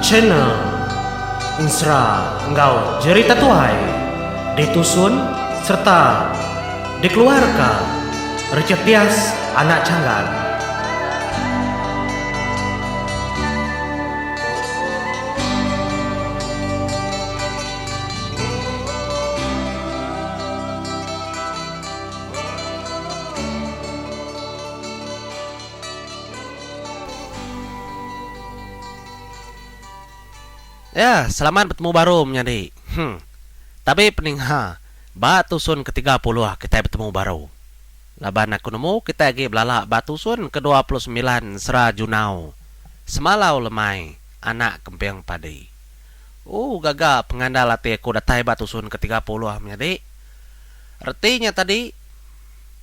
Channel Ensera enggau Jerita Tuai ditusun sereta dikeluarka Richard Dias anak Changgan. Ya, selamat betemu baru menyadi. Hmm. Tabi peninga, ba tusun ke 30 kitai betemu baru. Laban aku nemu kitai agi belala ba tusun ke 29 Sera Junau Semalau Lemai Anak Kemping Padi. Ooh gaga pengandal ati aku datai ba tusun ke 30 menyadi. Reti nya tadi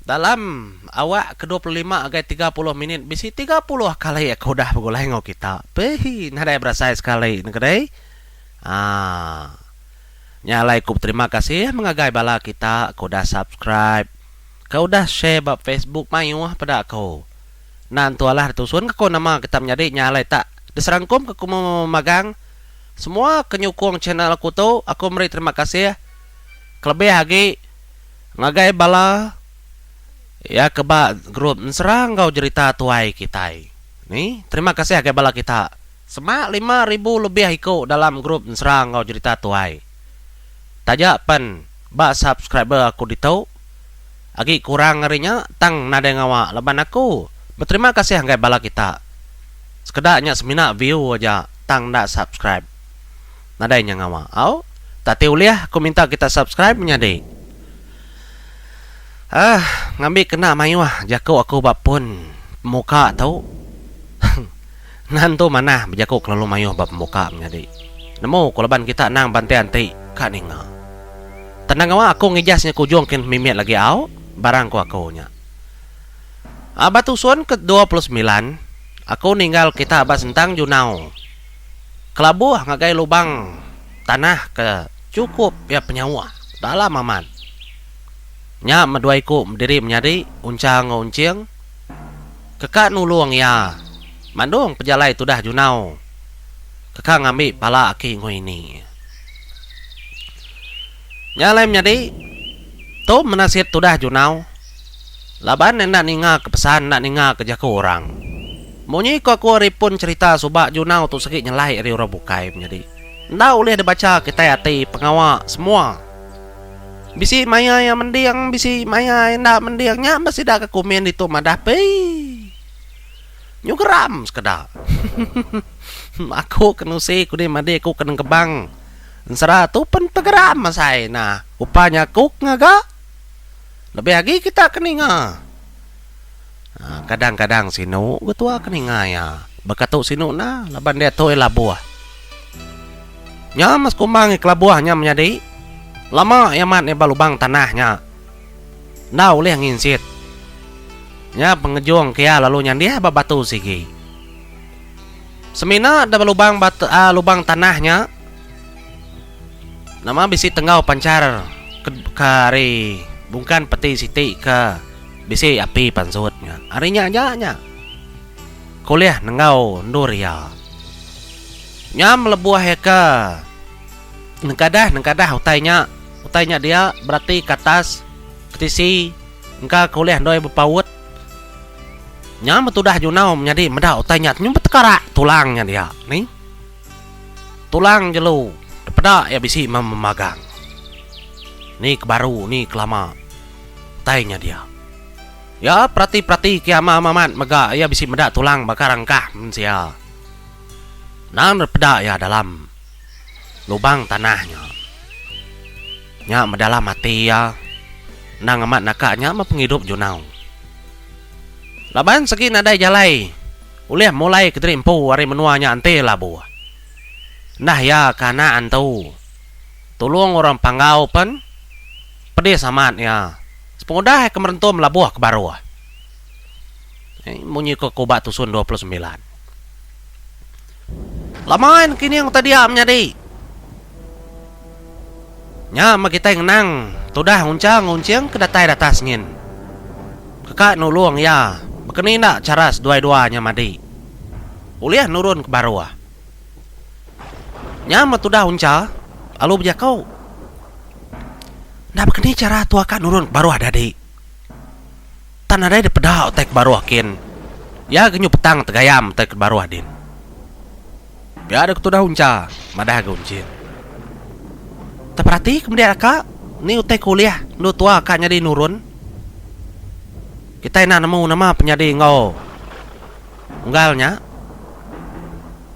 Dalam awak ke 25 agai 30 minit bisi 30 kali aku udah begulai enggau kita. Pehi nadai berasai sekali ne kedai. Haa. Nya alai ku beterima kasih mengagai bala kita ke udah subscribe, ke udah share ba Facebook mayuh peda aku. Enda entu alah ditusun ke ku nama kita menyadi nya alai tak diserangkum ke ku memagang. Semua ke nyukung channel aku tu aku meri terima kasih kelebih agi Ngagai bala iya ke ba group ensera enggau jerita tuai kitai. Ni, terima kasih agai bala kita. Semak 5000 lebih iku dalam group ensera enggau jerita tuai. Taja pen ba subscriber aku ditu agi kurang ari nya tang nadai ngawa laban aku beterima kasih ngagai bala kita. Sekeda nya semina view aja tang enda subscribe. Nadai nya ngawa. Au. Tak ti ulih aku minta kita subscribe menyadi. Ahh ngambi kena mayuh jaku aku ba pun pemuka tu. Nan tu manah bejaku kelalu mayuh ba pemuka menyadi. Nemu ku laban kita anang ba enti-enti ka ninga. Tanda ngawa aku ngijas nya ke ujung kin mimit lagi au barang ku aku nya. Ba tusun ke 29 aku ninggal kita ba sentang junau. Kelabuh ngagai lubang tanah ke chukup iya penyauh dalam amat. Nya meh dua iku diri menyadi Uncha enggau Unching ke ka nulung iya mandung pejalai tudah Junau ke ka ngambi pala aki enggau ini. Nya alai menyadi tu menasit tudah Junau laban enda ninga ke pesan enda ninga ke jaku orang. Munyi ko aku ari pun cherita suba Junau tu segi nyelai ari orang bukai menyadi. Enda ulih dibacha kitai ati pengawa semua. Bisi maya iya mending bisi maya iya enda mending nya meh sida ke kumin ditu madah pei. Nyu geram sekeda. Aku ke nusi ku dih madi aku ke nengkebang ensera tu pen pegeram asai nah upa nya aku ke ngaga. Lebih agi kita ke ninga. Kadang-kadang sinu ga tua ke ninga iya. Baka tu sinu enda laban diatu iya labuh. Nya meh sekumbang iya kelabuh nya menyadi. Lama iya amat iya ba lubang tanah nya. Enda ulih nginsit. Nya pengejung ke iya lalu nyandih ba batu sigi. Semina da ba lubang batu aaa lubang tanah nya nama bisi tenggau panchar ke ari bungkan peti siti ke. Bisi api pansut nya. Ari nya aja nya. Ke ulih nenggau endur iya. Nya melebuh iya ke nengkadah nengkadah utai nya. Utai nya dia berati ke atas ke tisi engka ke ulih endur iya bepaut. Nya metudah junau menyadi meda utai nya nyau betekarak tulang nya dia nih. Tulang jelu depeda iya bisi memagang. Ni ke baru ni ke lama. Utai nya dia. Iya perati-perati ke ama amat mega iya bisi meda tulang baka rangkah mensia. Endang dipeda iya dalam lubang tanah nya. Nya medalam ati iya endang amat naka nya meh pengidup Junau. Laban segi nadai jalai ulih mulai kediri empu ari menua nya enti labuh. Endah iya ke anak antu tulung orang Panggau pen. Pedis amat iya. Sepengudah iya ke merentum labuh ke baruh. Munyi ko ku ba tusun 29. Lama en kining utai dia menyadi. Nya meh kitai ngenang tudah uncha ngunching ke datai datas nyin. Keka nulung iya bekeni enda chara seduai dua nya madi. Ulih nurun ke baruh. Nya meh tudah Uncha alu bejaku. Enda baka ni chara tua ka nurun ke baruh dadi. Tan nadai dipeda utai ke baruh kin. Iya ga nyu petang tegayam utai ke baruh din. Pia deh ketudah Uncha madah ga Unching. Teperati ke medi aka ni utai ke ulih endu tua ka nyadi nurun. Kitai enda nemu nama penyadi enggau unggal nya.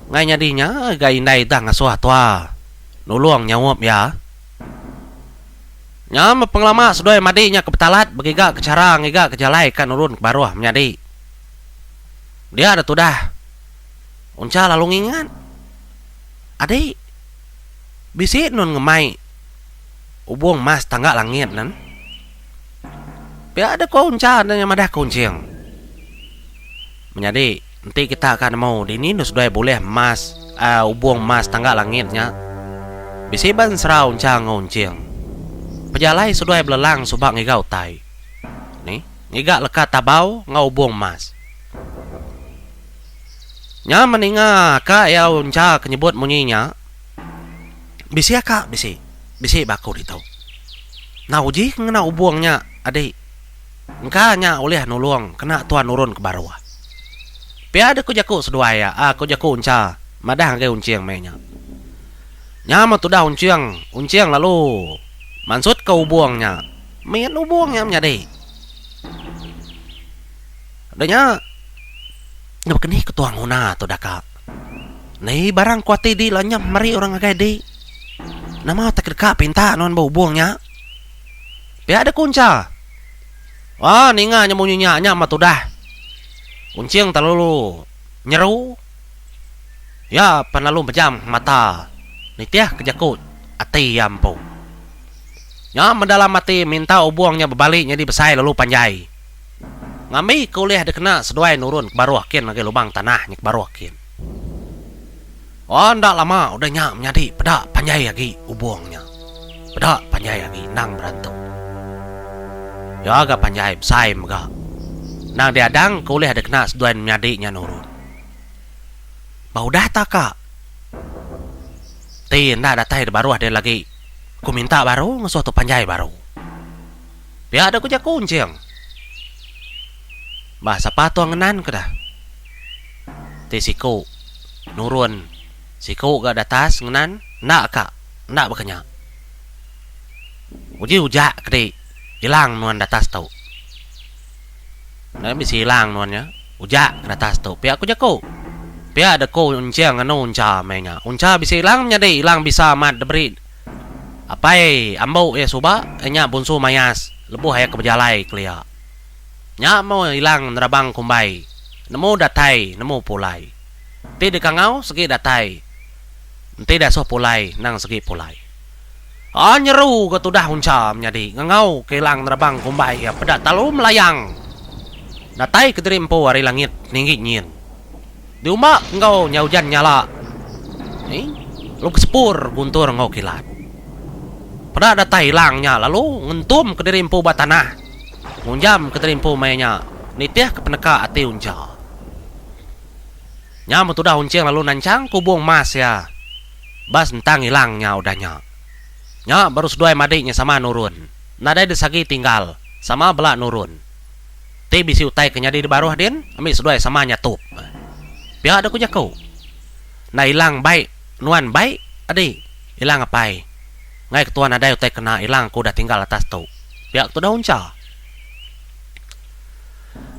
Ngai nyadi nya ga indai dah ngasuh tua nulung nyaup iya. Nya meh pengelama seduai madi nya ke betalat begiga ke chara ngiga ke jalai ka nurun ke baruh menyadi. Dia deh tudah Uncha lalu ngingat. Adi bisi nun ngemai ubung mas tangga langit nen. Pia deh ko Uncha nya madah ke Unching. Menyadi enti kita ka nemu dini enda seduai bulih emas uhh ubung emas tangga langit nya. Bisi ba ensera Uncha enggau Unching. Pejalai seduai belelang suba ngiga utai. Nih ngiga leka tabau enggau ubung emas. Nya meninga ka iya Uncha ke nyebut munyi nya. Bisi aka bisi. Bisi ba aku ditu. Enda uji ke ngena ubung nya adi. Engka nya ulih nulung kena tuan nurun ke baruh. Pia deh ku jaku seduai iya, ku jaku Uncha madah ngagai Unching meh nya. Nya meh tudah Unching, Unching lalu mansutka ubung nya. Mit ubung nya menyadi. Udah nya baka ni ke tuan nguna tu daka. Ni barang ku ati di lenyep meri orang ngagai di. Nama utai ke deka pinta nuan ba ubung nya. Pia deh ku Uncha. Wah ninga nya munyi nya nya mah tudah. Unching terlalu nyeru. Iya pan lalu mejam mata nitih ke jaku ati iya empu. Nya mendalam ati minta ubung nya bebali nyadi besai lalu panjai. Ngambi ke ulih dikena seduai nurun ke baruh kin ngagai lubang tanah nya ke baruh kin. Oh enda lama udah nya menyadi peda panjai agi ubung nya. Peda panjai agi endang berantu. Iya ga panjai besai mega. Endang diadang ke ulih dikena seduai menyadi nya nurun. Ba udah ta ka. Ti enda datai da baruh dia lagi ku minta baru ngasuh tu panjai baru. Pia da ku jaku Unching. Bah sapa tuang ngenan ke dah. Ti siku nurun siku ga datas ngenan enda ka enda baka nya. Uji ujak ke di ilang nuan datas tu. Enda bisi ilang nuan nya ujak ke datas tu pia ku jaku. Pia da ku Unching nganu Uncha meh nya. Uncha bisi ilang menyadi ilang bisa amat diberi Apai ambu iya suba iya nya Bunsu Mayas lebuh iya ke bejalai kelia. Nya meh ilang nerabang kumbai nemu datai nemu pulai. Enti dikangau segi datai enti diasuh pulai endang segi pulai. Aa nyeru ga tudah uncha menyadi ngangau ke ilang nerabang kumbai iya peda talu melayang datai kediri empu ari langit ninggi nyin. Diumba enggau nya ujan nyala ni lalu besepur guntur enggau kilat. Peda datai ilang nya lalu ngentum kediri empu ba tanah ngunjam kediri empu maya nya nitih ke peneka ati uncha. Nya meh tudah Unching lalu nanchang ke ubung mas iya ba sentang ilang nya udah nya. Nya baru seduai madi nya sama nurun nadai desagi tinggal sama bela nurun. Ti bisi utai ke nyadi di baruh din, ambi seduai sama nyatup. Pia deh ku jaku. Enda ilang bai nuan bai adi, ilang apai. Enggai ke tuan nadai utai kena ilang aku udah tinggal atas tu. Pia ke tudah Uncha.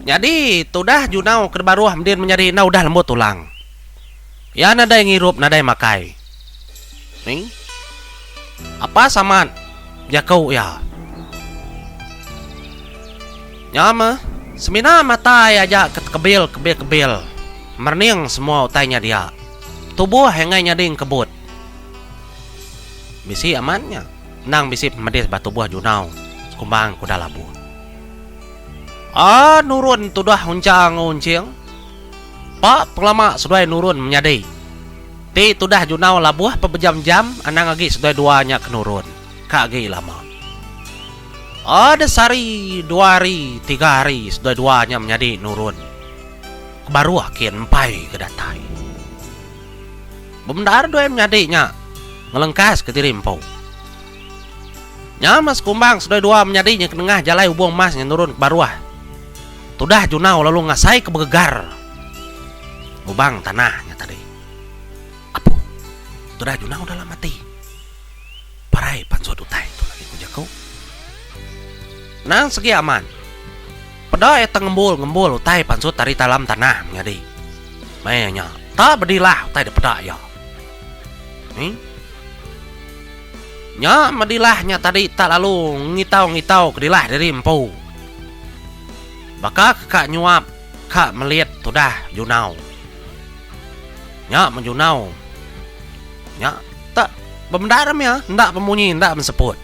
Nyadi tudah Junau ke di baruh medin menyadi enda udah lembut tulang. Iya nadai ngirup nadai makai. Ni. Apas amat jaku iya. Nya meh, semina mata iya aja ke tekebil kebil-kebil merening semua utai nya dia. Tubuh iya enggai nyadi engkebut. Bisi amat nya, endang bisi pemedis ba tubuh Junau sekumbang ke udah labuh. Aa nurun tudah Uncha enggau Unching. Pa pengelama seduai nurun menyadi. Ti tudah Junau labuh pebejam-jam anang agi seduai dua nya ke nurun. Ka agi lama. Ada sehari, dua hari, tiga hari seduai dua nya menyadi nurun. Ke baruh kin empai ke datai. Bebendar duai menyadi nya. Ngelengkas ke diri empu. Nya meh sekumbang seduai dua menyadi nya ke nengah jalai ubung mas nya nurun ke baruh. Tudah Junau lalu ngasai ke begegar lubang tanah nya tadi. Apu, tudah Junau dalam ati. Parai pansut utai tu lagi ku jaku. Nang segi amat. Peda iya tengembul-ngembul utai pansut ari dalam tanah menyadi. Maya nya, tak bedilah utai dipeda iya. Ni? Nya medilah nya tadi tak lalu ngitau-ngitau ke dilah diri empu. Baka ke ka nyuap ka melit tudah Junau. Nya mejunau. Nya tak bebendar mih enda bemunyi enda menseput.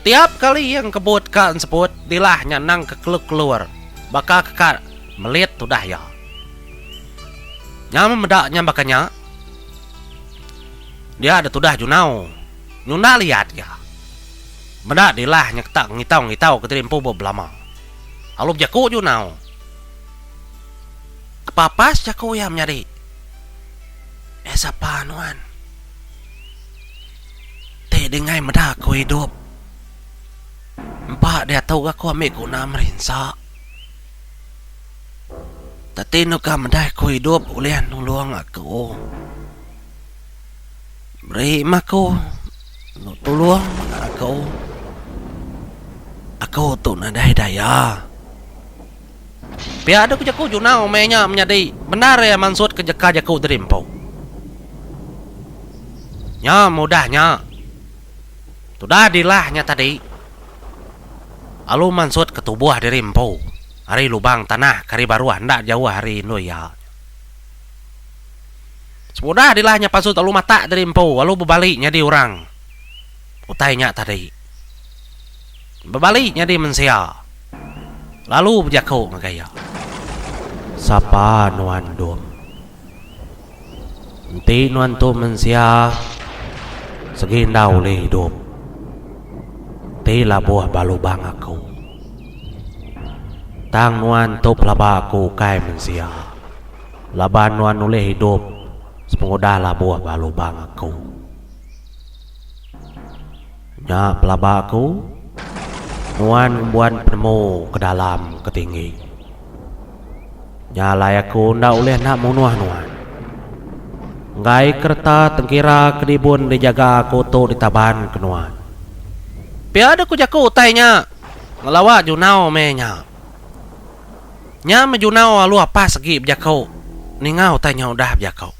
Tiap kali iya engkebut ka enseput dilah nya endang ke kelur-kelur baka ke ka melit tudah iya. Nya meh meda nya baka nya. Dia da tudah junau nyunda liat iya. Meda dilah nya ketak ngitau-ngitau ke diri empu belama. Lalu bejaku junau. Kepapas jaku iya menyadi. Eh sapa nuan? Ti dingai meda aku idup. Empa diatu ga aku ambi guna merinsa. Teti nuka meda aku idup ulih nulung aku. Beri meh aku tulung meh aku. Aku tu nadai daya. Pia deh ku jaku Junau meh nya menyadi bendar iya mansut ke jeka jaku diri empu. Nya mudah nya. Tudah dilah nya tadi alu mansut ke tubuh diri empu ari lubang tanah ke ari baruh enda jauh ari endur iya. Semudah dilah nya pansut alu matak diri empu alu bebali nyadi orang utai nya tadi. Bebali nyadi mensia lalu bejaku ngagai iya. Sapa nuan dum? Enti nuan tu mensia segi enda ulih idup ti labuh ba lubang aku. Tang nuan tu pelaba aku ukai mensia laban nuan ulih idup sepengudah labuh ba lubang aku. Nya pelaba aku nuan ngembuan penemu ke dalam ke tinggi. Nya alai aku enda ulih enda munuh nuan. Enggai kereta tengkira ke dibun dijaga aku tu ditaban ke nuan. Pia deh ku jaku utai nya ngelawa Junau meh nya. Nya meh Junau alu apas agi bejaku ninga utai nya udah bejaku.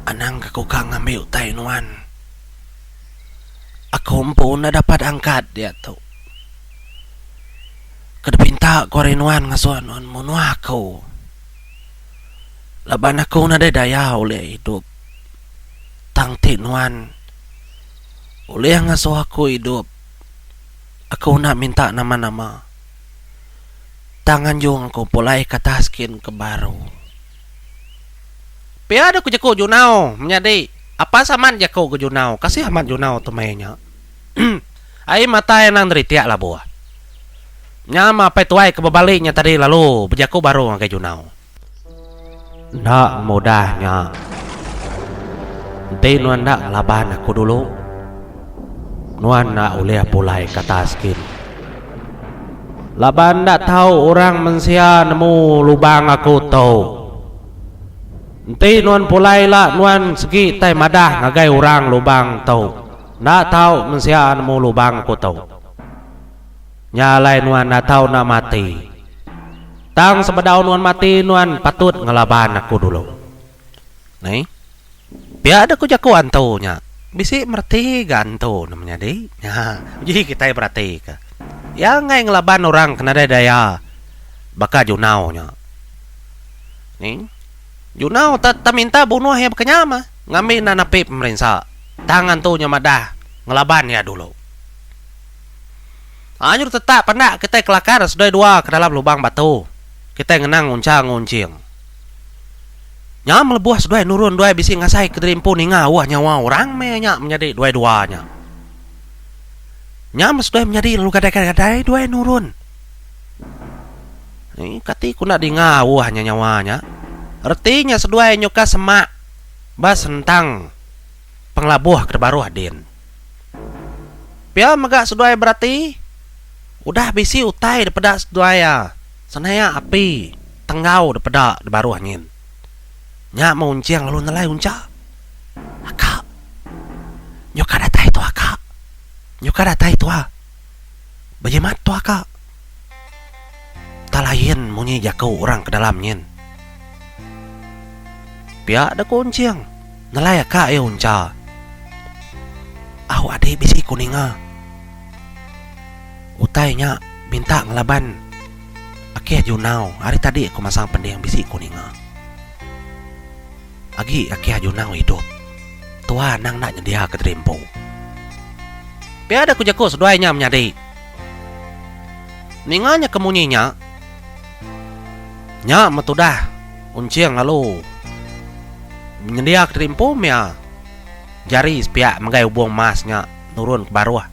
Anang ke ku ka ngambi utai nuan. Aku empu enda dapat angkat diatu. Ke dipinta ku ari nuan ngasuh nuan munuh aku. Laban aku nadai daya ulih idup. Tang ti nuan ulih ngasuh aku idup, aku enda minta nama-nama. Tang anjung aku pulai ke atas kin ke baru. Pia deh ku jaku Junau menyadi. Apas amat jaku ke Junau. Kasih amat Junau tu meh nya. Ai mata iya nang neritik labuh. Nya mah apai tuai ke bebali nya tadi lalu bejaku baru ngagai Junau. Enda ngemudah nya. Enti nuan enda ngelaban aku dulu, nuan enda ulih pulai ke atas kin. Laban enda tau orang mensia nemu lubang aku tu. Enti nuan pulai ila nuan segi tai madah ngagai orang lubang tu. Enda tau mensia nemu lubang aku tu. Nya alai nuan enda tau enda mati. Tang sebedau nuan mati nuan patut ngelaban aku dulu. Ney. Pia deh ku jaku antu nya. Bisi mereti ga antu ne menyadi. Nya uji kitai berati ka. Iya enggai ngelaban orang ke nadai daya baka Junau nya. Ney. Junau ta ta minta bunuh iya baka nya mah ngambi enda napi pemerinsa. Tang antu nya madah ngelaban iya dulu. Anjur tetak pandak kitai kelakar seduai dua ke dalam lubang batu. Kitai ngenang uncha enggau unching. Nya melebuh seduai nurun duai bisi ngasai kediri empu ninga auh nyawa orang meh nya menyadi duai dua nya. Nya meh seduai menyadi lalu gadai-gadai duai nurun. Kati ku enda dinga auh nya nyawa nya. Reti nya seduai nyuka semak. Ba senentang pengelabuh ke baruh din. Pia mega seduai berati udah bisi utai dipeda seduai iya senaya api tenggau dipeda di baruh nyin. Nya meh Unching lalu nelai Uncha. Aka. Nyuka datai tua aka. Nyuka datai tua. Bejimat tua aka. Tak lain munyi jaku orang ke dalam nyin. Pia deh ku Unching nelai aka iya Uncha. Au adi bisi ku ninga. Utai nya minta ngelaban akih Junau ari tadi aku masang pending bisi ku ninga. Agi akih Junau idup. Tua anang enda nyediaka diri empu. Pia deh ku jaku seduai nya menyadi. Ninga nya ke munyi nya, nya metudah Unching lalu nyendiaka diri empu mia jari sepiak megai ubung mas nya nurun ke baruh.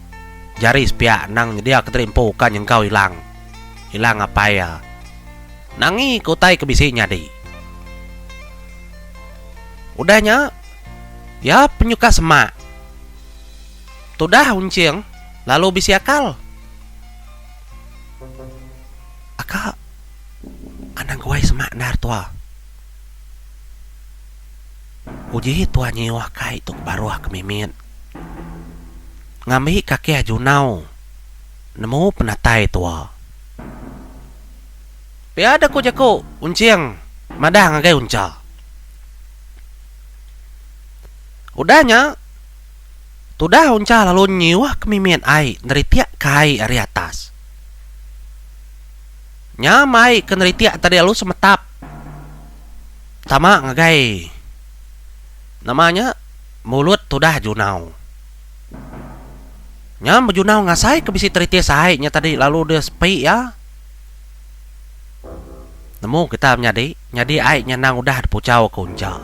Jari sepiak endang nyediaka diri empu ka nyengkau ilang. Ilang apai iya. Nangi ke utai ke bisi nyadi. Udah nya, iya penyuka semak. Tudah Unching lalu bisi akal. Aka, anang guai semak endar tua. Uji tua nyiuh kai tu ke baruh ke mimit. Ngambi kakih Junau nemu penatai tua. Pia deh ku jaku Unching madah ngagai Uncha. Udah nya. Tudah Uncha lalu nyiuh ke mimit ai neritik ke ai ari atas. Nya mai ke neritik tadi lalu semetap tama ngagai nama nya mulut tudah Junau. Nya meh Junau ngasai ke bisi teritis ai nya tadi lalu deh sepi iya. Nemu kita menyadi, nyadi ai nya endang udah dipuchau ke Uncha.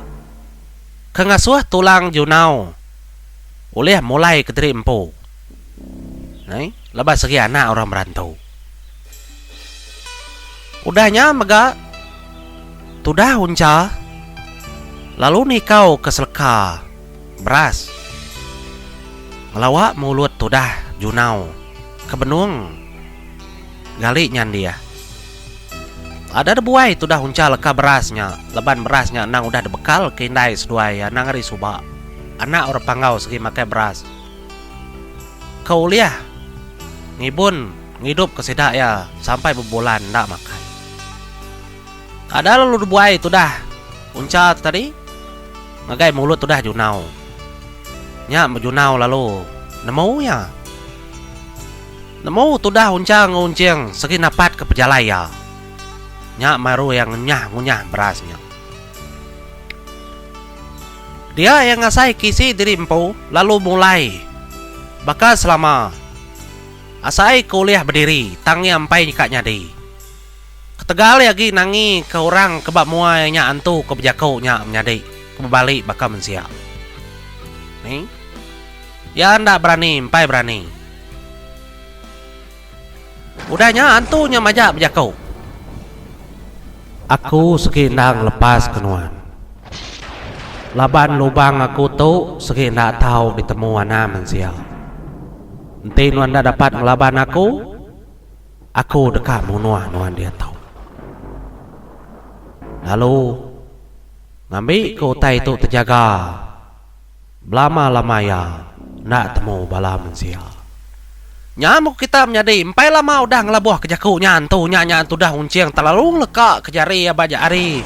Ke ngasuh tulang Junau ulih mulai kediri empu. Nai, laban segi anak orang berantu. Udah nya mega tudah Uncha lalu nikau ke seleka beras ngelawa mulut tudah Junau ke benung gali nyandih. Ada debuai tudah uncha leka beras nya laban beras nya endang udah dibekal ke indai seduai iya endang ari suba. Anak orang Panggau segi makai beras ke ulih ngibun ngidup ke sida iya sampai bebulan enda makai. Ada lalu debuai tudah uncha tu tadi ngagai mulut tudah Junau. Nya meh Junau lalu nemu iya. Nemu tudah Uncha enggau Unching segi napatka pejalai iya. Nya baru iya ngenyah-ngunyah beras nya. Dia iya ngasai kisi diri empu lalu mulai baka selama. Asai ke ulih bediri tang iya empai nyeka nyadi. Ketegal iya agi nangi ke orang ke ba mua iya nya antu ke bejaku nya menyadi ke bebali baka mensia. Ni. Iya enda berani empai berani. Udah nya antu nya majak bejaku. Aku segi enda ngelepas ke nuan. Laban lubang aku tu segi enda tau ditemu anak mensia. Enti nuan enda dapat ngelaban aku, aku deka munuh nuan diatu. Lalu ngambika utai tu tejaga. Belama-lama iya enda temu bala mensia. Nya meh ku kita menyadi empai lama udah ngelabuh ke jaku nya antu nya nya tudah unching telalu ngeleka ke jari iya ba jari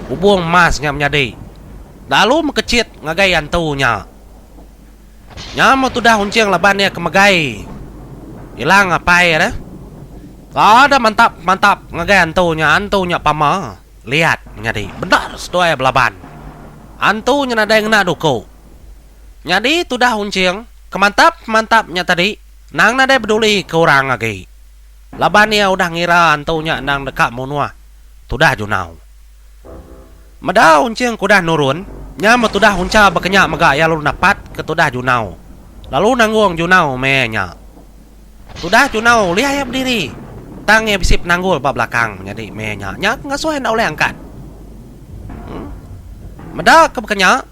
ubung emas nya menyadi. Lalu mekechit ngagai antu nya. Nya meh tudah unching laban iya ke megai ilang apai iya deh. Kada mantap mantap ngagai antu nya antu nya pama. Liat menyadi bendar seduai belaban. Antu nya nadai ngena duku. Nyadi tudah Unching ke mantap mantap nya tadi nang nadai beduli ke orang agi. Laban iya udah ngira antu nya endang deka munuh tudah Junau. Meda Unching ke udah nurun, nya meh tudah Uncha baka nya mega iya lalu napat ke tudah Junau lalu nanggung Junau meh nya. Tudah Junau ulih iya bediri. Tang iya bisi penanggul ba belakang menyadi meh nya. Nya ke ngasuh iya enda ulih angkat. Meda ke baka nya.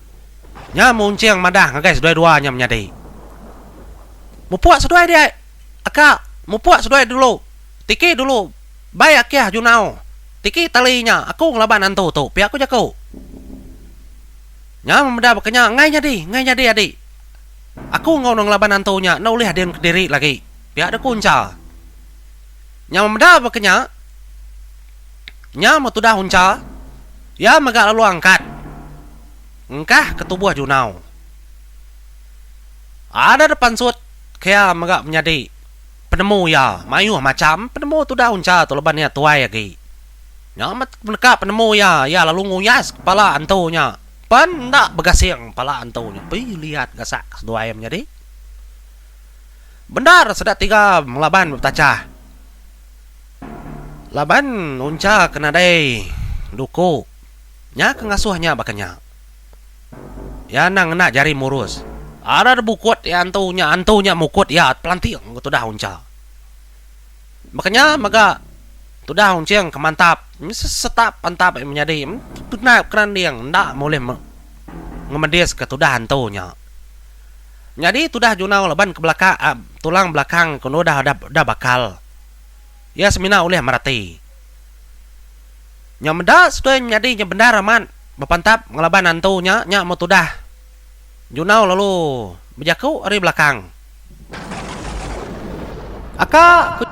Nya munching madah ngagai seduai dua nya menyadi. Mupuk seduai dia aka, mupuk seduai dulu. Tiki dulu bai akih Junau. Tiki tali nya aku ngelaban antu tu, pia ku jaku. Nya meda baka nya enggai nyadi, enggai nyadi adi. Aku enggau nuan ngelaban antu nya enda ulih din kediri lagi, pia deh ku Uncha. Nya meda baka nya, nya meh tudah Uncha, iya mega lalu angkat engkah ke tubuh Junau. Ada deh pansut ke iya mega menyadi penemu iya mayuh macham penemu tudah Uncha tu laban iya tuai agi. Nya meh peneka penemu iya, iya lalu nguyas kepala antu nya. Pen enda begasing pala antu nya. Pei liat gasak ke seduai menyadi. Bendar sida tiga ngelaban betachah. Laban uncha ke nadai duku nya ke ngasuh nya baka nya. Iya endang ngena jari murus. Ada debukut iya antu nya, antu nya mukut iya pelanting ke tudah uncha. Baka nya mega tudah unching ke mantap setap pantap iya menyadi kena keranding enda meh ulih ngemedis ke tudah antu nya. Nyadi tudah junau laban ke belakang tulang belakang ke udah udah bakal iya semina ulih merati. Nya meda seduai menyadi nya bendar amat bepantap ngelaban antu nya nya meh tudah junau lalu bejaku ari belakang. Aka, ku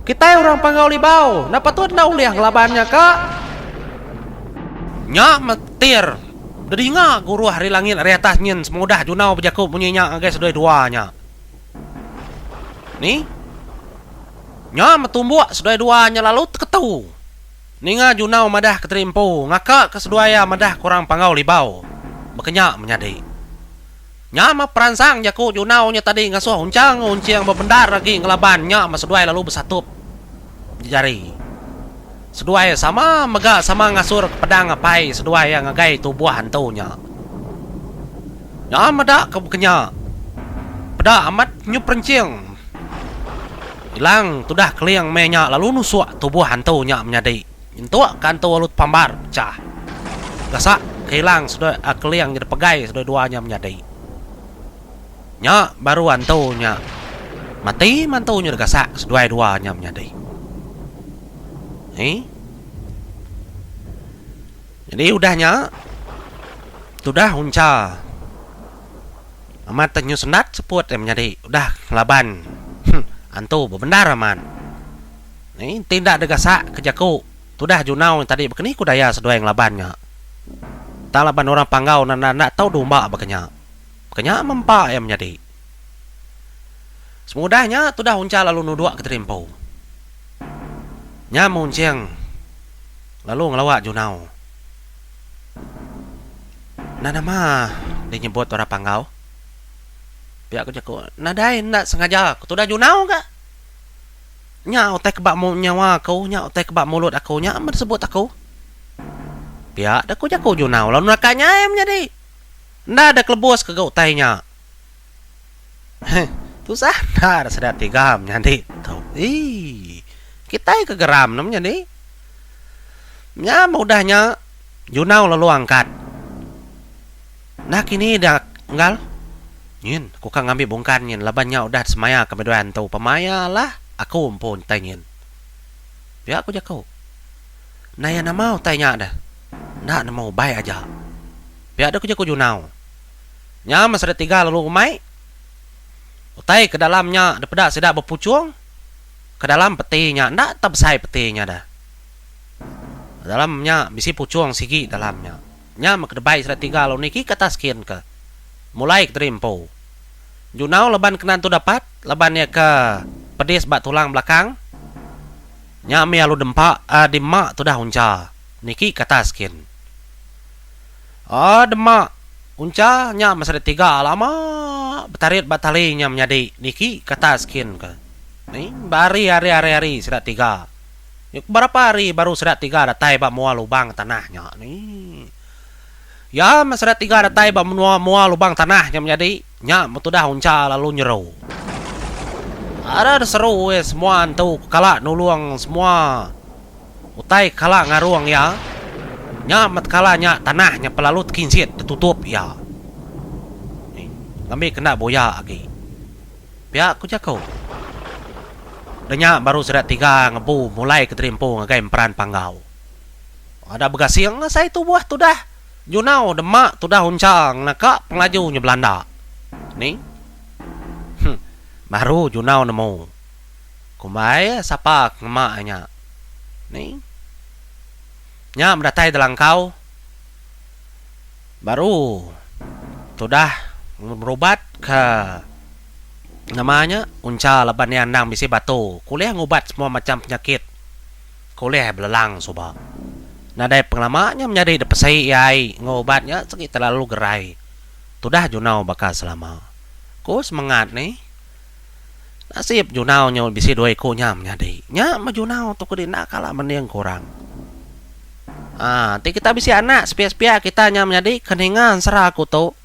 kitai orang Panggau Libau, enda patut enda ulih ngelaban nya ka. Nya metir dedinga guruh ari langit ari atas nyin semengudah Junau bejaku munyi nya ngagai seduai dua nya. Ni? Nya metumbuk seduai dua nya lalu teketu. Ninga Junau madah ke Terimpu ngaka ke seduai iya madah ke orang Panggau Libau. Bekenya menyadi. Nya meh peransang jaku Junau nya tadi ngasuh Unchang enggau Unching bebendar agi ngelaban nya meh seduai lalu besatup jari. Seduai sama mega sama ngasur ke pedang apai seduai iya ngagai tubuh antu nya. Nya meda ke bekenya peda amat nyu perenching ilang tudah keling meh nya lalu nusuk tubuh antu nya menyadi. Nyentuk ka antu alu tepambar pechah. Gasak ke ilang seduai keling nya dipegai seduai dua nya menyadi. Nya baru antu nya mati meh antu nya digasak seduai dua nya menyadi. Hii. Nyadi udah nya tudah uncha amat te nyu sendat seput iya menyadi udah ngelaban antu bebendar amat. Ni enti enda degasak ke jaku tudah Junau tadi baka ni ku daya seduai ngelaban nya. Tang laban orang Panggau enda enda tau dumba baka nya. Baka nya mempa iya menyadi. Semudah nya tudah Uncha lalu nuduk ke diri empu. Nya munching lalu ngelawa Junau. Enda nama dinyebut orang Panggau. Pia ku jaku nadai enda sengaja ku tudah Junau ga. Nya utai ke ba nyawa aku, nya utai ke ba mulut aku, nya meh disebut aku. Pia deh ku jaku Junau lalu naka nya ai menyadi. Enda deh kelebus ke ga utai nya. Heh, tusah endar sida tiga menyadi tu. Eii, kitai ke geram ne menyadi. Nya meh udah nya, Junau lalu angkat. Enda kini da enggal. Nyin, aku ka ngambi bungkan nyin laban nya udah disemaya kami duai antu pemaya lah aku empu utai nyin. Pia ku jaku. Naya nama utai nya deh. Enda nemu bai aja. Pia deh ku jaku Junau. Nya meh sida tiga lalu umai. Utai ke dalam nya dipeda sida bepuchung ke dalam peti nya enda tau besai peti nya deh. Dalam nya bisi puchung sigi dalam nya. Nya meh kedebai sida tiga lalu niki ke atas kin ke mulai kediri empu. Junau laban kena entu dapat laban iya ke pedis ba tulang belakang nya mih alu dempa dema tudah uncha niki ke atas kin. Aaa dema uncha nya meh sida tiga lama betarit ba tali nya menyadi niki ke atas kin ke. Ba hari hari hari hari sida tiga. Berapa hari baru sida tiga datai ba mua lubang tanah nya ni. Ya meh sida tiga datai ba menua mua lubang tanah nya menyadi nya metudah uncha lalu nyeru. Ada da seru iya semua antu ke kala nulung semua utai ke kala ngarung iya. Nya metkala nya tanah nya pelalu tekinsit tetutup iya. Ngambi kena buya agi. Pia ku jaku. Udah nya baru sida tiga ngebu mulai ke terimpu ngagai emperan panggau. Ada begasing asai tubuh tudah junau dema tudah uncha ngenaka pengelaju nya belanda. Ni. Huh. Baru junau nemu. Kumbai sapa ke ngema nya. Ni. Nya medatai delangkau. Baru tudah berubat ke nama nya uncha laban iya endang bisi batu ke ulih ngubat semua macham penyakit ke ulih belelang suba. Nadai pengelama nya menyadi dipesi iya ai enggau ubat nya segi terlalu gerai tudah junau baka selama. Ku semengat nih. Nasib junau nya bisi dua iku nya menyadi. Nya meh junau tu ke enda kala mending ke orang. Aa enti kita bisi anak sepiak-sepiak kita nya menyadi ke ninga ensera aku tu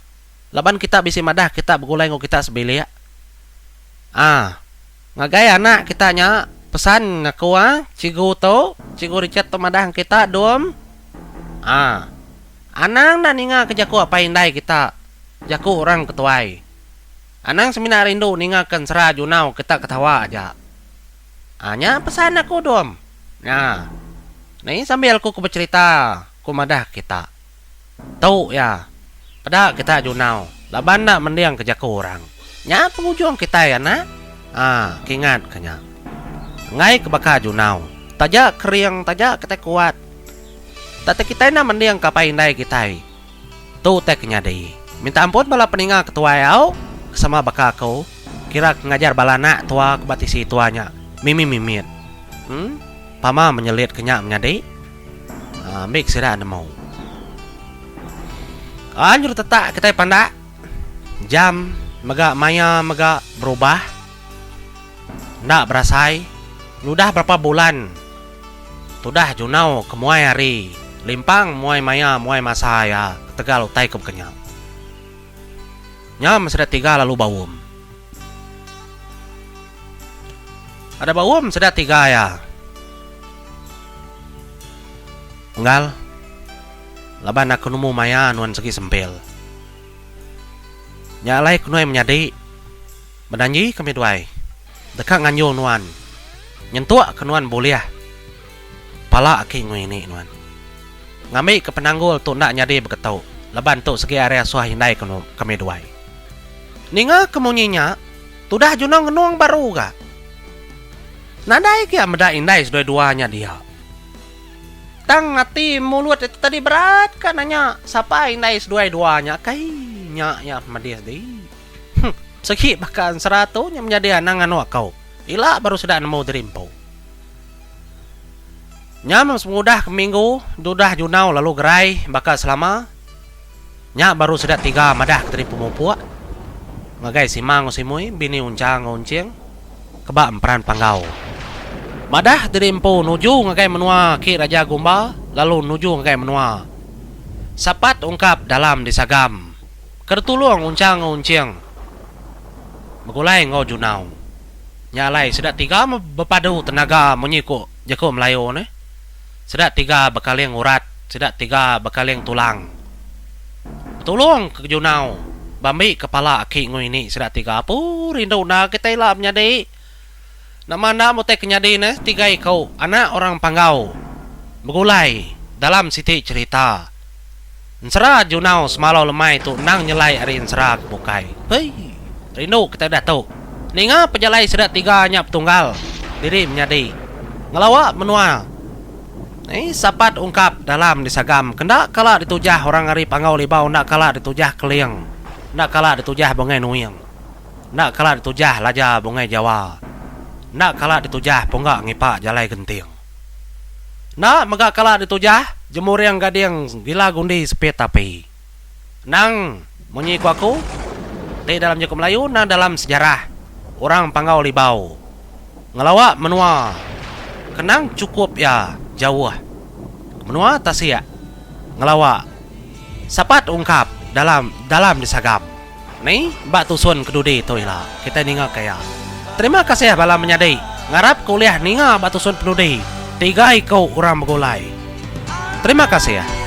laban kita bisi madah kita begulai enggau kita sebilik. Aa ngagai anak kita nya pesan aku aa cikgu tu, cikgu Richard tu madah ngan kita dum aa anang enda ninga ke jaku apai indai kita jaku orang ke tuai. Anang semina rindu ninga ke ensera junau kita ketawa aja. Aa nya pesan aku dom. Nya. Ni sambil ku ke becerita ku madah ke kita. Tu iya. Peda kita junau laban enda mending ke jaku orang. Nya pengujung kitai anak. Aa kingat ke nya. Enggai ke baka junau. Taja kering taja kitai kuat. Tang kitai enda mending ke apai indai kitai. Tu utai ke nyadi. Minta ampun bala peninga ke tuai au, ke sama baka aku, kira ke ngajar bala anak tua ke ba tisi tua nya mimi mimit. Em, pama menyelit ke nya menyadi. Ambi ke sida nemu. Anjur tetak kitai pandak, jam mega maya mega berubah. Enda berasai, nyudah berapa bulan. Tudah Junau ke muai hari, limpang muai maya muai masa iya ketegal utai ke baka nya. Nya meh sida tiga lalu baum. Ada baum sida tiga iya. Unggal, laban aku nemu maya nuan segi sempil. Nya alai ku nuai menyadi. Bedanji kami duai deka nganjung nuan nyentuk ke nuan bulih pala aki enggau ini nuan. Ngambi ke penanggul tu enda nyadi beketu laban tu segi ari asuh indai kami duai. Ninga ke munyi nya tudah Junong ngenung baru ga. Nadai gia meda indai seduai dua nya dia. Tang ati mulut itu tadi berat ka nanya sapa indai seduai dua nya kai nya iya medis dih. Huh, segi baka ensera tu nya menyadi anang nganu aku. Ila baru sida nemu diri empu. Nya meh sepengudah ke minggu dudah junau lalu gerai baka selama. Nya baru sida tiga madah ke diri pemupuk ngagai Sima enggau Simui, bini Uncha enggau Unching ke ba Emperan Panggau. Madah diri empu nuju ngagai menua Ki Raja Gumba lalu nuju ngagai menua Sapat Ungkap dalam Disagam. Ke ditulung Unchang enggau Unching begulai enggau Junau. Nya alai sida tiga bepadu tenaga munyi ku jaku Melayu neh. Sida tiga bekaling urat, sida tiga bekaling tulang. Betulung ke Junau bambi ke pala aki enggau ini sida tiga. Apu rindu enda kitai ila menyadi. Nama enda utai ke nyadi neh tiga iku anak orang Panggau begulai dalam siti cherita. Ensera Junau semalau lemai tu endang nyelai ari ensera ke bukai. Hei. Rindu kitai udah tu. Ninga pejalai sida tiga nya betunggal diri menyadi ngelawa menua. Hei sapat ungkap dalam disagam ke enda kala ditujah orang ari Panggau Libau enda kala ditujah Keling enda kala ditujah Bungai Nuing enda kala ditujah Laja Bungai Jawa enda kala ditujah Pungga Ngipa Jalai Genting. Enda mega kala ditujah Jemuring Gading gila gundi sepit api. Endang munyi ku aku, ti dalam jaku Melayu endang dalam sejarah orang Panggau Libau ngelawa menua ke endang chukup iya jauh ke menua tasik ngelawa sapat ungkap dalam dalam disagam. Ni ba tusun ke dudi tu ila kitai ninga ke iya. Terima kasih bala menyadi ngarap ke ulih ninga ba tusun penudi tiga iku orang begulai. Terima kasih.